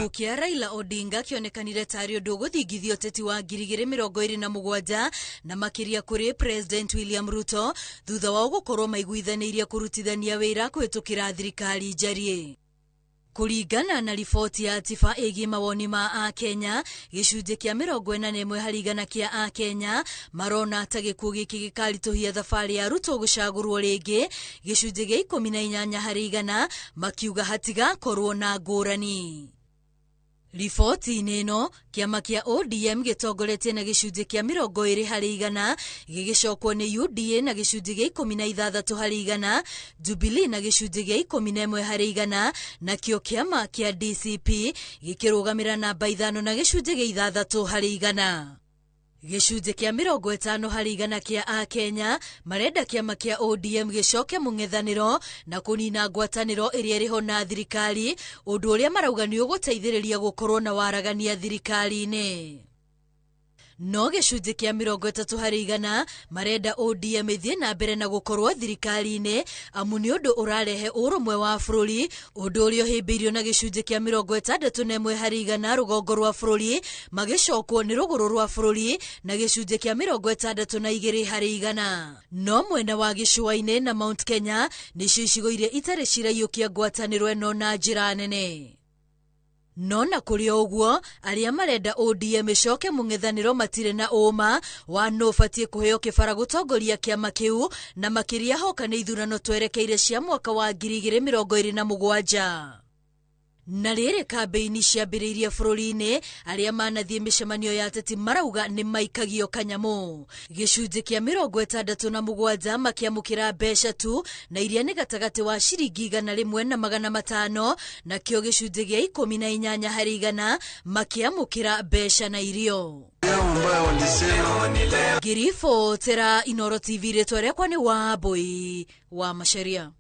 Gĩkuũ kĩa Raila Odinga kĩonekanire tarĩ ũndũ ũgũthingithia ũteti wa 2027 na makĩria kũrĩ President William Ruto thutha wao gũkorwo maiguithanĩirie kũrutithania wĩra kũhĩtũkĩra thirikari njariĩ. Kũringana na riboti ya TIFA ĩgiĩ mawoni ma Akenya, gĩcunjĩ kĩa 41% kĩa Akenya marona ta gĩkuũ gĩkĩ gĩkaritũhia thabarĩ ya Ruto gũcagũrwo rĩngĩ, gĩcunjĩ gĩa 18% makiuga hatigakorwo na ngũrani. Riboti-inĩ ĩno, kĩama kĩa ODM gĩtongoretie na gĩcunjĩ kĩa 20% gĩgĩcokwo nĩ UDA na gĩcunjĩ gĩa 16%, Jubilee na gĩcunjĩ gĩa 11%, nakĩo kĩama kĩa DCP gĩkĩrũgamĩra namba 5 na gĩcunjĩ gĩa 6%. Gĩcunjĩ kĩa 50% kĩa Akenya marenda kĩama kĩa ODM gĩcoke mũng'ethanĩro na kũnina ngwatanĩro ĩrĩa ĩrĩho na thirikari, ũndũ ũrĩa marauga nĩ ũgũteithĩrĩria gũkorwo na waragania thirikari-inĩ. No gĩcunjĩ kĩa 30% marenda ODM ĩthiĩ na mbere na gũkorwo thirikari-inĩ amu nĩ ũndũ ũrarehe ũrũmwe wa bũrũri, ũndũ ũrĩa ũhĩmbĩirio na gĩcunjĩ kĩa 61% rũgongo rwa bũrũri magĩcokwo nĩ rũgũrũ rwa bũrũri na gĩcunjĩ kĩa 62%. No mwena wa gĩcũa-inĩ na Mount Kenya nĩcio icigo iria itarĩ ciraiyũkia ngwatanĩro ĩno na njĩra nene. No na kũrĩ o ũguo, arĩa marenda ODM ĩcoke mũng'ethanĩro matirĩ na ũma wa nũ ũbatiĩ kũheo kĩbara gũtongoria kĩama kĩu, na makĩria hoka nĩ ithurano twerekeire cia mwaka wa 2027. Na rĩrĩ kambĩini ciambĩrĩirie bũrũri-inĩ, arĩa manathiĩ mĩcemanio ya ateti marauga nĩ maikagio kanyamũ. Gĩcunjĩ kĩa 67 makĩamũkĩra mbeca tu, na iria nĩ gatagatĩ wa ciringi 100 na 500, nakĩo gĩcunjĩ gĩa 18% makĩamũkĩra mbeca na irio. Ngiribotera Inooro TV, rĩtwa rĩakwa nĩ Wambui wa Macharia.